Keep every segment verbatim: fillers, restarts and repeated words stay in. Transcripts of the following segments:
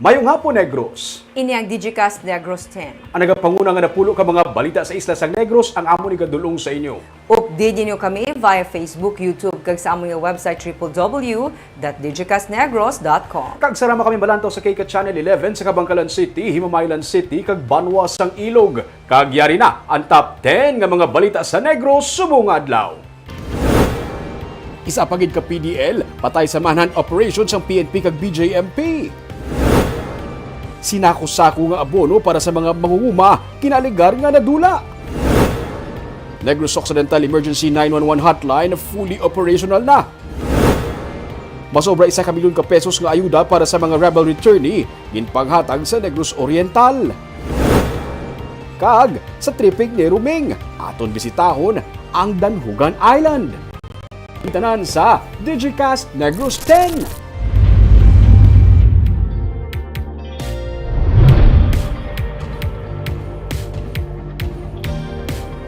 Mayong hapon, Negros. Ini ang Digicast Negros ten. Ang nagapanguna nga napulo ka mga balita sa isla sang Negros ang amon igadul-ong sa inyo. Update ninyo kami via Facebook, YouTube, kag sa amon nga website, triple W dot digicast negros dot com. Kag sarama kami malantaw sa K K Channel eleven sa Kabankalan City, Himamaylan City, kag Banwa sang Ilog. Kag yari na ang top ten nga mga balita sa Negros subong nga adlaw. Isa pa gid ka P D L patay sa manhunt operation sang P N P kag B J M P. Sinako-sako nga abono para sa mga mangunguma kinaaligar nga nadula. Negros Occidental Emergency nine one one Hotline fully operational na. Masobra isa ka milyon ka pesos nga ayuda para sa mga rebel returnee ginpanghatag sa Negros Oriental. Kag sa tripping ni Ruming, aton bisitahon ang Danhugan Island. Ang tanan sa Digicast Negros ten.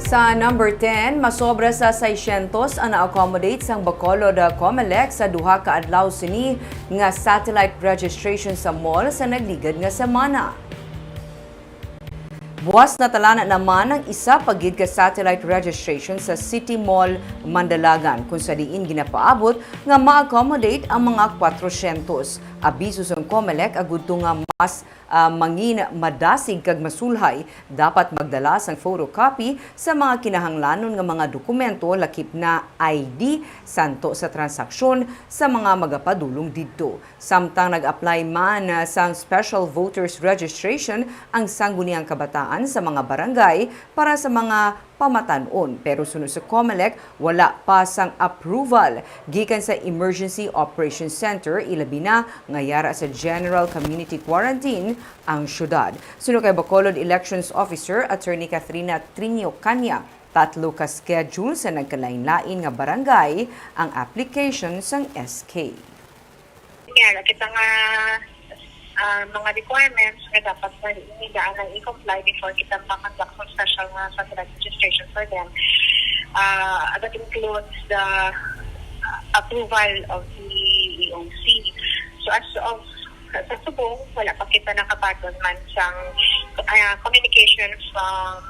Sa number ten, masobra sa seiscientos ang na-accommodate sang Bacolod, ah, Comelec sa duha ka adlaw sini nga satellite registration sa mall sa nagligad nga semana. Buas na talana naman ang isa pa gid ka satellite registration sa City Mall, Mandalagan, kung sa diin ginapaabot nga ma-accommodate ang mga kwatrosyentos. Abiso sang Comelec agud to nga mas, ah, mangin madasig kag masulhay, dapat magdala sang photocopy sa mga kinahanglanon nga mga dokumento, lakip na I D, santo sa transaksyon sa mga magapadulong didto. Samtang nag-apply man, ah, sang Special Voters Registration ang Sangguniang Kabataan sa mga barangay para sa mga pamatan-on, pero suno sa Comelec, wala pa sang approval gikan sa Emergency Operations Center, ilabi na nga yara sa General Community Quarantine ang syudad. Suno kay Bacolod Elections Officer Attorney Cathrina Trinio Canya, tatlo ka schedule sa nagkalain-lain nga barangay ang application sang S K. Yan, kita nga, ah, mga requirements nga dapat na nila ang i-comply before kita maka-conduct ng special nga satellite registration for them. Ah, that includes the, ah, approval of the E O C. So, as of sa subong, wala pa kita nakabaton man sang, ah, communication from,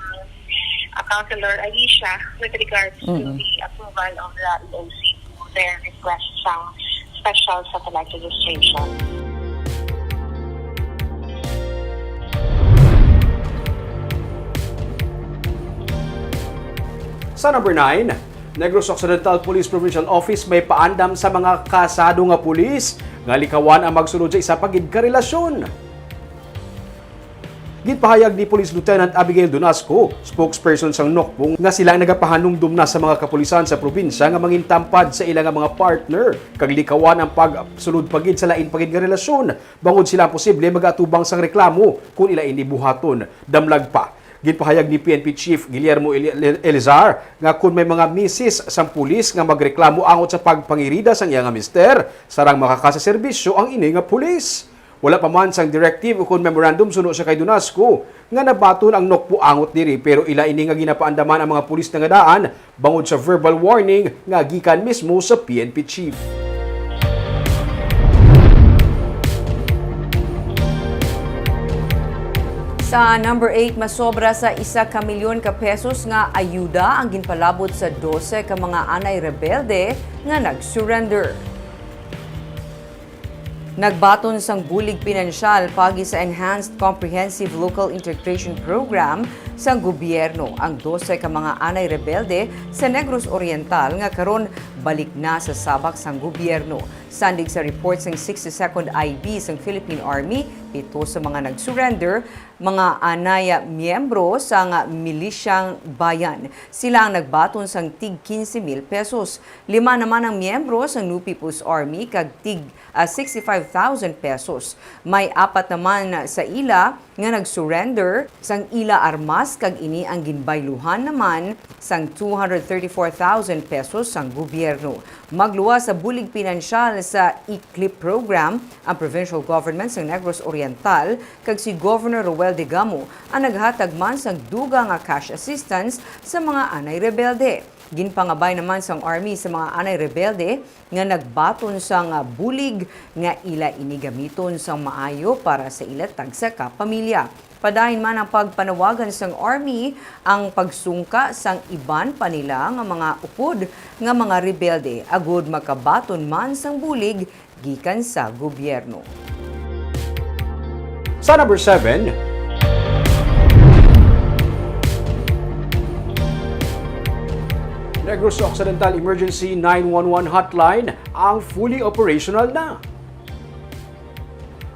ah, Councilor Alicia with regards to Mm-mm. the approval of the E O C to their request sang special satellite registration. Sa number nine, Negros Occidental Police Provincial Office may paandam sa mga kasado nga pulis nga likawan ang magsulod sa isa pa gid ka relasyon. Ginpahayag ni Police Lieutenant Abigail Donasco, spokesperson sang NOCPO, nga sila ang nagapahanumdom na sa mga kapulisan sa probinsya nga mangintampad sa ila nga mga partner kag likawan ang pagsulod pa gid sa lain pa gid nga relasyon, bangod sila ang posible mag-atubang sang reklamo kon ila ini buhaton. Damlag pa, ginpahayag ni P N P Chief Guillermo Eli-, Elizar nga kon may mga misis sang pulis nga magreklamo angot sa pagpangirida sang iya nga mister, sarang makakasa serbisyo ang ini nga pulis. Wala pa man sang directive ukon memorandum suno sa kay Donasco nga nabaton ang NOCPO angot diri, pero ila ini nga ginapaandaman ang mga pulis na nga daan bangod sa verbal warning nga gikan mismo sa P N P chief. Sa number eight, masobra sa isa ka milyon ka pesos nga ayuda ang ginpalabot sa dose ka mga anay rebelde nga nag-surrender. Nagbaton sang bulig pinansyal paagi sa Enhanced Comprehensive Local Integration Program sang gobyerno ang dose ka mga anay rebelde sa Negros Oriental nga karon balik na sa sabak sang gobyerno. Sandig sa report sang sixty-second I B sang Philippine Army, pito sa mga nag-surrender mga anay miyembro sang Milisyang Bayan. Sila ang nagbaton sang tig quince mil pesos. Lima naman ang miyembro sang New People's Army kag tig, ah, sixty-five thousand pesos. May apat naman sa ila nga nag-surrender sang ila armas kag ini ang ginbayluhan naman sang two hundred thirty-four thousand pesos sang gobyerno. Magluwas sa bulig pinansyal sa E-CLIP program ang provincial government sa Negros Oriental kag si Governor Roel Degamo ang naghatag man sang dugang nga cash assistance sa mga anay rebelde. Ginpangabay naman sang Army sa mga anay rebelde nga nagbaton sang bulig nga ila ini gamiton sang maayo para sa ila tagsa ka pamilya. Padayon man ang pagpanawagan sang Army ang pagsungka sang iban pa nila nga mga upod nga mga rebelde agud makabaton man sang bulig gikan sa gobyerno. Sa number seven, Negros Occidental Emergency nine one one Hotline ang fully operational na.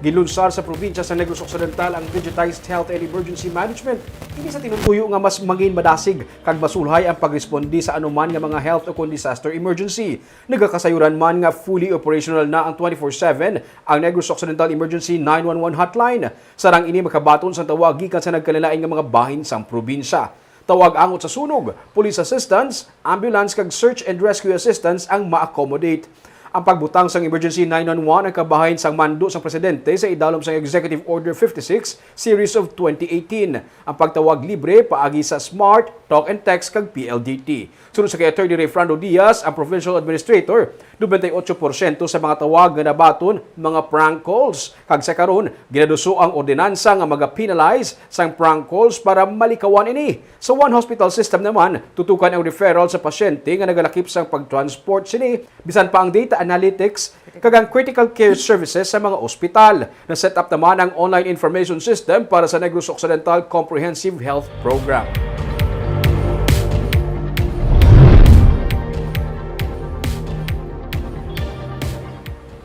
Ginlunsar sa probinsya sa Negros Occidental ang digitized health and emergency management, ini sa tinutuyo nga mas mangin madasig kag masulhay ang pagresponde sa anuman nga mga health o kon disaster emergency. Nagakasayuran man nga fully operational na ang twenty-four seven ang Negros Occidental Emergency nine one one Hotline. Sarang ini makabaton sang tawag gikan sa nagkalain-lain nga mga bahin sang probinsya. Tawag angot sa sunog, police assistance, ambulance kag search and rescue assistance ang ma-accommodate. Ang pagbutang sang Emergency nine one one ang kabahin sang mando sang Presidente sa idalom sang Executive Order fifty-six, Series of twenty eighteen. Ang pagtawag libre paagi sa Smart, Talk and Text kag P L D T. Suno sa kay Attorney Rayfrando Diaz, ang provincial administrator, nobenta y ocho porsyento sa mga tawag nga nabaton mga prank calls, kag sa karon ginaduso ang ordinansa nga maga-penalize sang prank calls para malikawan ini. Sa One Hospital System naman, tutukan ang referral sa pasyente nga nagalakip sang pag-transport sini, bisan pa ang data analytics kag ang critical care services sa mga ospital. Na-set up naman ang online information system para sa Negros Occidental Comprehensive Health Program.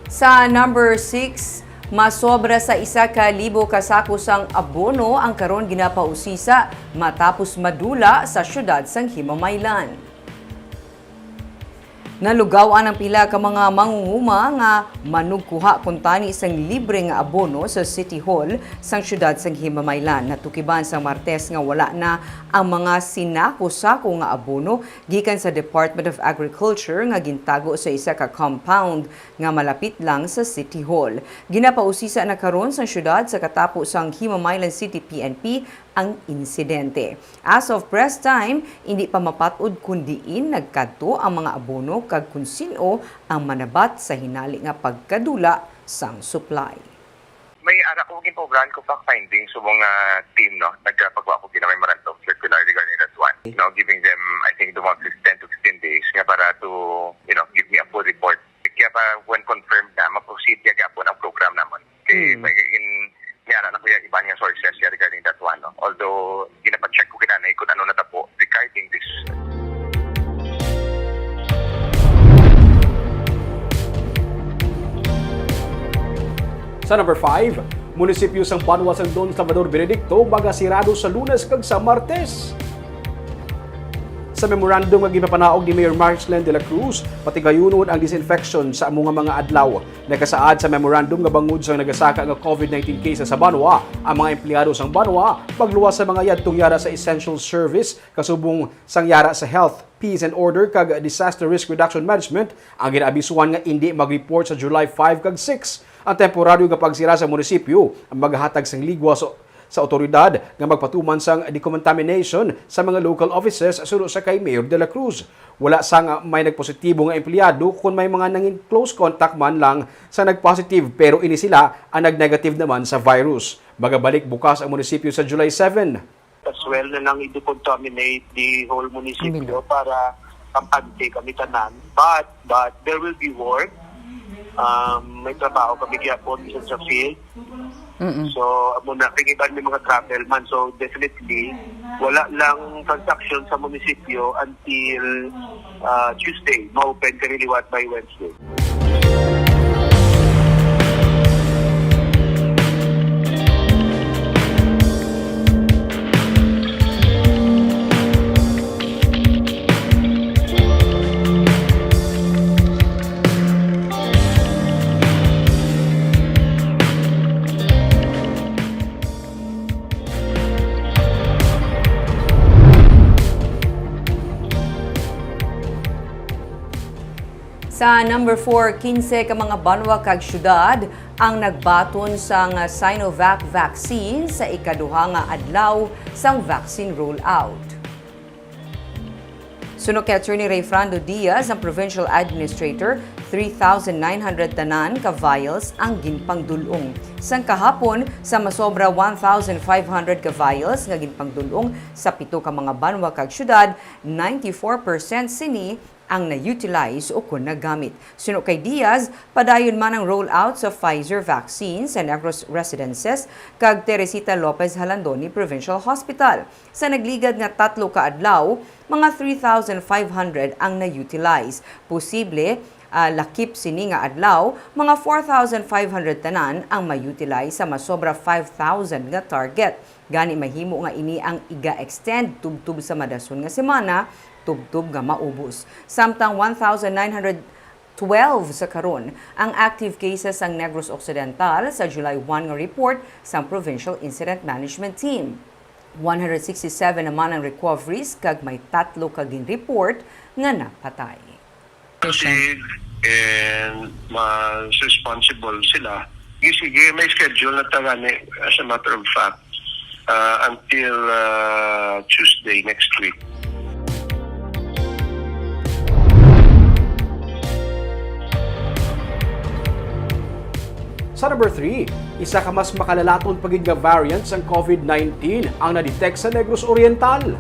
Sa number six, masobra sa isa ka libo ka sako sang abono ang karon ginapausisa matapos madula sa siyudad sang Himamaylan. Nalugawan ang pila ka mga mangunghuma nga manugkuha kuntani sang libre nga abono sa City Hall sang siyudad sang Himamaylan. Natukiban sa Martes nga wala na ang mga sinako-sako nga abono gikan sa Department of Agriculture nga gintago sa isa ka compound nga malapit lang sa City Hall. Ginapausisa na karon sang siyudad sa katapo sang Himamaylan City P N P ang insidente. As of press time, indi pa mapat-od kon diin nagkadto ang mga abono kag kon sin-o ang manabat sa hinali nga pagkadula sang supply. May ara ko, ginpaobrahan ko fact finding subong nga team, no, nagpagawa ko gina memorandum circular regarding that one, no, giving them, I think, the most is ten to fifteen days nga para to, you know, give me a full report. Kaya pa, when confirmed na, ma-proceed niya gyapon ang program namon. Kay may in, may ara na ko yung iban nga sources ya regarding that one, no? Although, ginapa-check ko gina na kung ano natabo regarding this. Sa number five, munisipyo sang banwa sang Don Salvador Benedicto magasirado sa Lunes kag sa Martes. Sa memorandum nga ginpapanaog ni Mayor Marcelen de la Cruz, patigayunon ang disinfection sa amo nga mga adlaw. Nakasaad sa memorandum nga bangod sa nagasaka nga COVID nineteen cases sa banwa, ang mga empleyado sang banwa magluwas sa mga yadtong yara sa essential service kasubong sang yara sa health, peace and order kag disaster risk reduction management ang ginaabisuhan nga indi mag-report sa July five kag six. Ang temporaryo nga pagsira sa munisipyo ang maghatag sang ligwa sa sa awtoridad nga magpatuman sang decontamination sa mga local offices suno sa kay Mayor de la Cruz. Wala sang may nagpositibo nga empleyado kon may mga nangin close contact man lang sa nagpositive, pero ini sila ang nagnegative naman sa virus. Magabalik bukas ang munisipyo sa July seven. As well na lang i-decontaminate the whole munisipyo para kampante kami tanan. But, but there will be work. Um, may trabaho kami gyapon bisan sa field. Mm-mm. So, amo na, kay iban may mga travel man. So, definitely, wala lang transaction sa munisipyo until, ah, Tuesday. Ma-open kami liwat by Wednesday. Sa number four, kinse ka mga banwa kag syudad ang nagbaton sang Sinovac vaccine sa ikaduha nga adlaw sang vaccine rollout. Suno kay Attorney Rayfrando Diaz, ang provincial administrator, three thousand nine hundred tanan ka vials ang ginpangdul-ong. Sang kahapon, sa masobra one thousand five hundred ka vials nga ginpangdul-ong sa pito ka mga banwa kag syudad, ninety-four percent sini ang na-utilize o kon nagamit. Suno kay Diaz, padayon man ang rollout sa Pfizer vaccine sa Negros Residences kag Teresita Lopez Jalandoni Provincial Hospital. Sa nagligad nga tatlo ka adlaw, mga three thousand five hundred ang na-utilize. Posible, ah, lakip sini nga adlaw, mga four thousand five hundred tanan ang ma-utilize sa masobra five thousand nga target. Gani mahimo nga ini ang iga-extend tubtob sa madason nga semana, tubtob nga maubos. Samtang one thousand nine hundred twelve sa karon ang active cases sang Negros Occidental sa July one nga report sang Provincial Incident Management Team. One hundred sixty-seven naman ang recoveries kag may tatlo ka gin-report nga napatay. Kasi, and mas responsible sila. Sige, may schedule na ta gani, as a matter of fact, uh, until uh, Tuesday next week. Sa number three, isa ka mas makalalaton pa gid nga variant sang COVID nineteen ang na-detect sa Negros Oriental.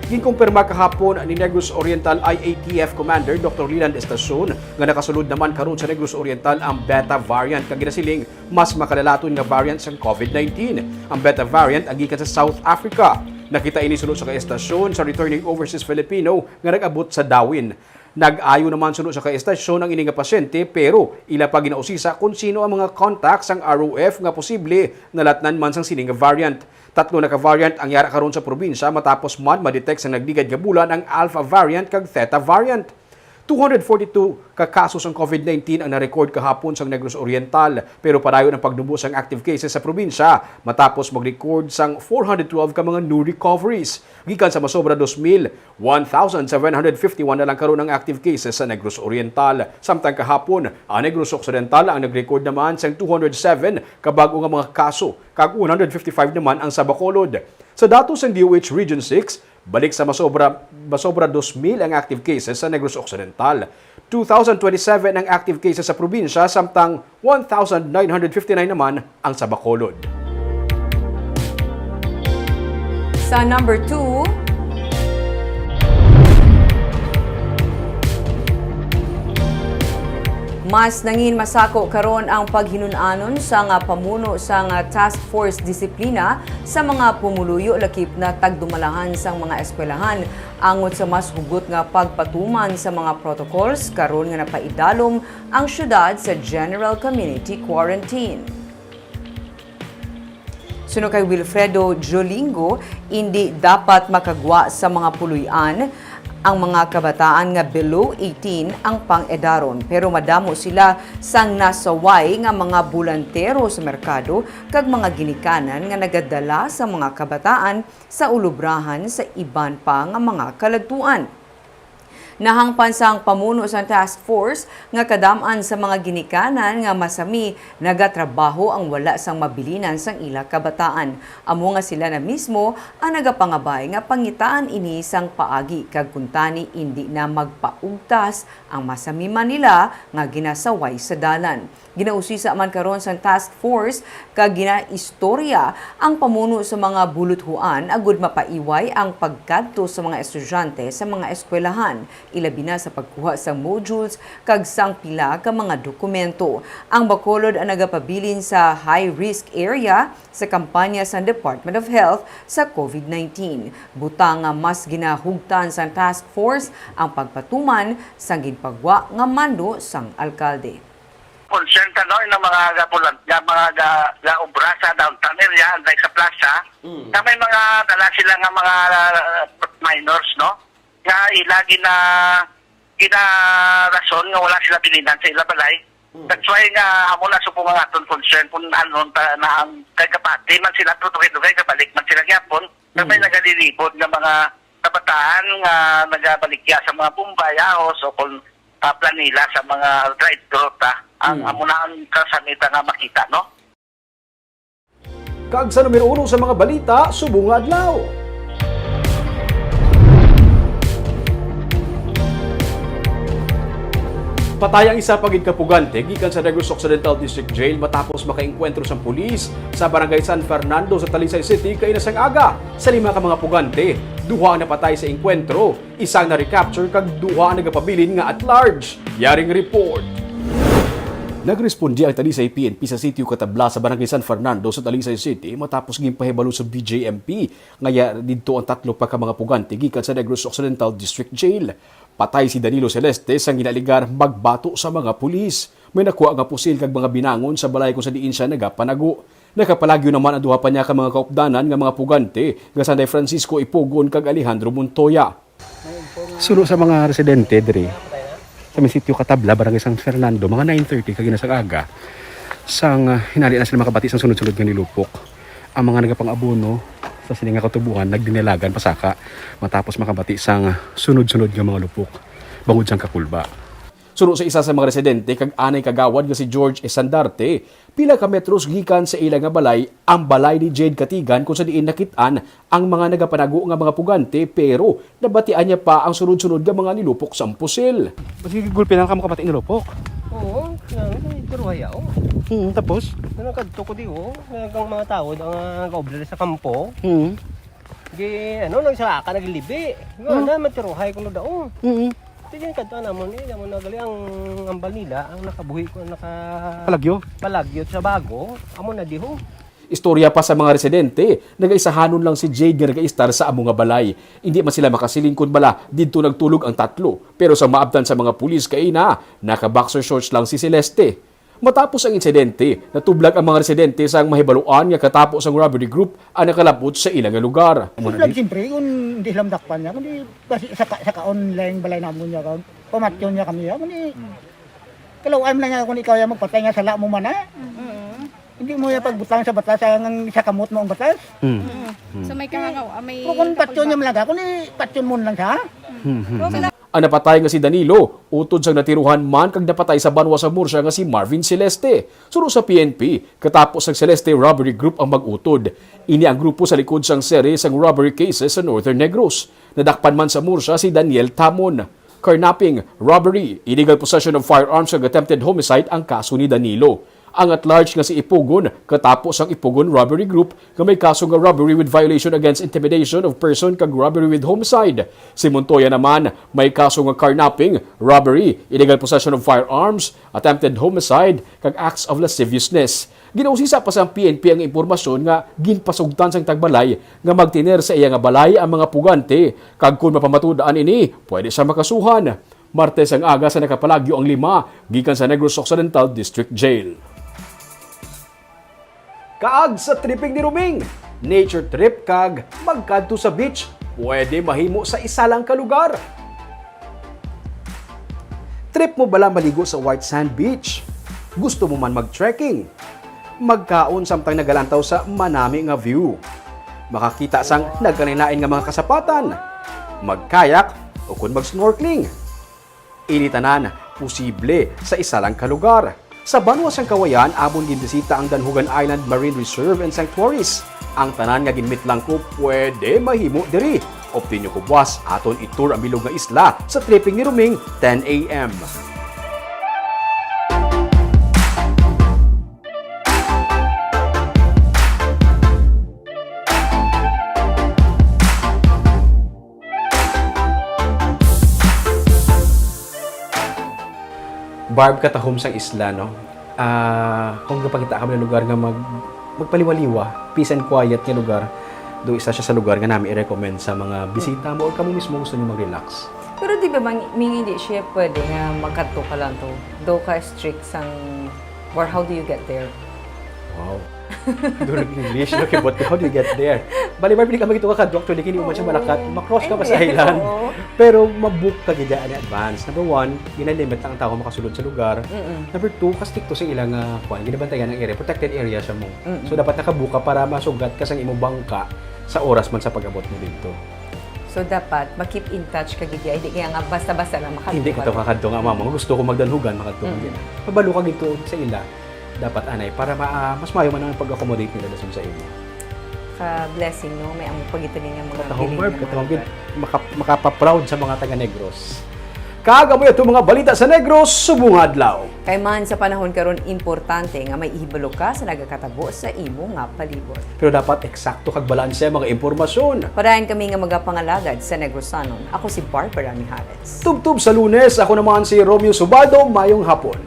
Ginkumpirma kahapon ni Negros Oriental I A T F Commander Doctor Leland Estacion nga nakasulod naman karon sa Negros Oriental ang Beta variant nga ginasiling mas makalalaton nga variant sang COVID nineteen. Ang Beta variant ang gikan sa South Africa. Nakita ini suno sa kaestasyon sa returning overseas Filipino nga nag-abot sa Darwin. Nag-ayo naman suno sa kaestasyon ang ini nga pasyente, pero ila pa ginausisa kon sino ang mga contacts sang R O F nga posible nalatnan man sang sini nga variant. Tatlo na ka variant ang yara karon sa probinsya matapos man ma-detect sa nagligad nga bulan ang Alpha variant kag Theta variant. Two hundred forty-two ka kaso sang COVID nineteen ang na-record kahapon sang Negros Oriental, pero padayon ang pagnubo sang active cases sa probinsya matapos mag-record sang four hundred twelve ka mga new recoveries. Gikan sa masobra dos mil, one thousand seven hundred fifty-one na lang karon ang active cases sa Negros Oriental. Samtang kahapon, ang Negros Occidental ang nag-record naman sang two hundred seven ka bag-o nga mga kaso, kag one hundred fifty-five naman ang sa Bacolod. Sa datos sang D O H Region six, balik sa masobra, masobra dos mil ang active cases sa Negros Occidental. Two thousand twenty-seven ang active cases sa probinsya, samtang one thousand nine hundred fifty-nine naman ang sa Bacolod. Sa number two, mas nangin masako karon ang paghinun-anon sang pamuno sang Task Force Disiplina sa mga pumuluyo, lakip na tagdumalahan sang mga eskwelahan, angot sa mas hugot nga pagpatuman sa mga protocols karon nga napaidalom ang syudad sa general community quarantine. Suno kay Wilfredo Jolingo, indi dapat makagwa sa mga puloy-an ang mga kabataan nga below eighteen ang pang-edaron, pero madamo sila sang nasaway nga mga bulantero sa merkado kag mga ginikanan nga nagadala sa mga kabataan sa ulubrahan sa iban pa nga mga kaladtuan. Nahangpan sang pamuno sang task force nga kadam-an sa mga ginikanan nga masami nagatrabaho ang wala sang mabilinan sang ila kabataan. Amo nga sila na mismo ang nagapangabay nga pangitaan ini sang paagi kag kuntani indi na magpaugtas ang masami man nila nga ginasaway sa dalan. Ginausisa man karon sang task force kag ginaistorya ang pamuno sa mga buluthuan agud mapaiway ang pagkadto sa mga estudyante sa mga eskwelahan, ilabi na sa pagkuha sang modules kag sang pila ka mga dokumento. Ang Bacolod ang nagapabilin sa high-risk area sa kampanya sang Department of Health sa COVID nineteen. Butang nga mas ginahugtan sang task force ang pagpatuman sang ginpagwa nga mando sang alkalde. Concern ta, no, yung mga gapulan, nga mga ga-, gaobra sa downtown area, like sa plaza, Mm. na may mga dala sila nga mga, uh, minors, no? Nga ila gina-, ginarason nga wala sila bilinan sa ila balay. Mm. That's why nga amo na subong ang aton concern kung ano ta na ang kay gabati man sila, pero dugay-dugay gabalik man sila gyapon. Kag may Mm. nagalilibot nga mga Kabataan nga nagabaligya sa mga bumbay, ahos, o kung, ah, planila sa mga dried fruit, ah, ang Hmm. amo na ang kasamita nga makita, no? Kag sa numero uno sa mga balita subong nga adlaw. Patay ang isa pa gid ka pugante gikan sa Negros Occidental District Jail matapos makaengkwentro sang pulis sa Barangay San Fernando sa Talisay City kaina sang aga. Sa lima ka mga pugante, duha ang napatay sa engkwentro, isa ang na-recapture kag duha ang nagapabilin nga at large. Yaring report. Nagresponde ang Talisay P N P sa Sitio Katabla sa Barangay San Fernando sa Talisay City matapos ginpahibalo sa B J M P nga yari didto ang tatlo pa ka mga pugante gikan sa Negros Occidental District Jail. Patay si Danilo Celeste sang ginaligar magbato sa mga pulis. May nakuha nga pusil kag mga binangon sa balay kung sa diin sia nagapanago. Nakapalagyo naman ang duha pa niya ka mga kaupdanan nga mga pugante nga sanday Francisco Ipugon kag Alejandro Montoya. Suno sa mga residente diri sa may Sitio Katabla, Barangay San Fernando, mga nine thirty kagina sang aga, sang, ah, hinali na sila makabati sang sunod-sunod nga nilupok. Ang mga nagapang-abono sa sini nga katubuhan nagdinalagan pasaka matapos makabati sang sunod-sunod nga mga lupok bangod sang kakulba. Suno sa isa sa mga residente kag anay kagawad nga si George Esandarte, pila ka metros gikan sa ila nga balay ang balay ni Jade Katigan kung sa diin nakit-an ang mga nagapanago nga mga pugante, pero nabatian niya pa ang sunod-sunod nga mga nilupok sang pusil. Basi gulpi lang ka makabati nilupok? Oo, nga, nga, pero haya, oh. Hmm, tapos? Nga nagkadto ko di, oh. Nga kang mga tao, ang, ah, nag-obra sa kampo. Hmm. Di, ano, nagsalaka, naglibi. Nga, Hmm. na, matiruhay ko na daw. Hmm. Di, di, kadto namon, eh, namon na gali ang, ang balnila, ang nakabuhi ko, naka- Palagyo? Palagyo sa bago, amo na di, ho. Istorya pa sa mga residente, nagaisahanon lang si Jade nga nagaistar sa amo nga balay. Indi man sila makasiling kon bala didto nagtulog ang tatlo. Pero sa maabtan sa mga pulis kaina, naka-boxer shorts lang si Celeste. Matapos ang insidente, natublag ang mga residente sang mahibaluan nga katapo sang robbery group ang nakalab-ot sa ila nga lugar. Amo na Sila, di. Siyempre, kung hindi sila madakpan niya, kundi basi sa ka-, sa kaon lang balay namon niya, kung pamatyon niya kami, ah, kundi kalawan lang niya kung ikaw yung magpatay nga sala mo man, ah. Mm. Hindi mo yung pagbutang sa batas, ang, ang sa kamot mo ang batas. Hmm. Mm. Hmm. So, may kahangaw, ah, may Kung, kung patyon niya kapulba. Malaga, kung i-, patyon mo lang siya. Hmm, hmm, Pero hmm. Ang napatay nga si Danilo, utod sang natiruhan man kag napatay sa banwa sa Murcia nga si Marvin Celeste. Suno sa P N P, katapos sang Celeste Robbery Group ang mag-utod. Ini ang grupo sa likod sang seri sang robbery cases sa Northern Negros. Nadakpan man sa Murcia si Daniel Tamon. Carnapping, robbery, illegal possession of firearms, kag attempted homicide ang kaso ni Danilo. Ang at large nga si Ipugon, katapos ang Ipugon Robbery Group nga may kaso nga robbery with violation against intimidation of person kag robbery with homicide. Si Montoya naman may kaso nga carnapping, robbery, illegal possession of firearms, attempted homicide, kag acts of lasciviousness. Ginausisa pa sang P N P ang impormasyon nga ginpasugtan sang tagbalay nga magtiner sa iya nga balay ang mga pugante, kag kon mapamatud-an ini, pwede siya makasuhan. Martes ang aga sa nakapalagyo ang lima gikan sa Negros Occidental District Jail. Kaag sa tripping ni Ruming, nature trip kag magkadto sa beach, pwede mahimo sa isa lang ka lugar. Trip mo bala maligo sa white sand beach? Gusto mo man mag-trekking? Magkaon samtang nagalantaw sa manami nga view? Makakita sang nagkalain-lain nga mga kasapatan? Mag-kayak o kon mag-snorkeling? Ini tanan posible sa isa lang ka lugar. Sa banwa sang Kawayan, amon ginbisita ang Danhugan Island Marine Reserve and Sanctuaries. Ang tanan nga ginmitlang ko pwede mahimo diri. Update nyo ko buwas, aton i-tour ang bilog nga isla sa Tripping ni Ruming, ten A M. Barb, katahom sang isla, no? Ah, kung gapakita kamo ng lugar nga mag-, magpaliwa-liwa, peace and quiet nga lugar, do isa siya sa lugar nga nami i-recommend sa mga bisita mo or kamo mismo gusto niyo mag-relax. Pero di ba, mang-, ming, hindi siya pwede nga magkadto ka lang to? Do ka strict sang, or how do you get there? Wow. Durog English, no? Kibot ka, how do you get there? Bali, Barbie, di ka makita ka kadto, actually, kini uman siya Oo. Malakat. Makross ka pa sa Hindi, island. Oo. Pero mabook ka gid in advance. Number one, ginalimit lang ang tao makasulod sa lugar. Mm-mm. Number two, kastrikto sa ilang, ah, kuwan, ginabantayan ang area. Protected area siya mo. Mm-mm. So, dapat nakabook ka para masugat ka sa imong bangka sa oras man sa pag-abot mo dito. So, dapat ma-keep in touch ka gid, hindi kaya nga basta-basta lang makadto Hindi ka ka to to. Kakadto nga, mama. Gusto ko magdanhugan, makadto ka Mm. din. Mabalo ka gid tuod sa ila. Dapat anay, para ma, ah, mas maayo man ang pag-accommodate nila dason sa imo. Ka-blessing, no? May amo pa gid nga mga Katahom, bilin Marv, nga mga katahom gid. lugar. Maka, makapa-proud sa mga taga-Negros. Kag amo ito mga balita sa Negros subong adlaw. Kay man sa panahon karon, importante nga may ihibalo ka sa nagakatabo sa imo nga palibot. Pero dapat eksakto kag balanse ang mga impormasyon. Padayon kami nga magapangalagad sa Negrosanon. Ako si Barbara Mijares. Tubtob sa Lunes, ako naman si Romeo Subaldo. Mayong hapon.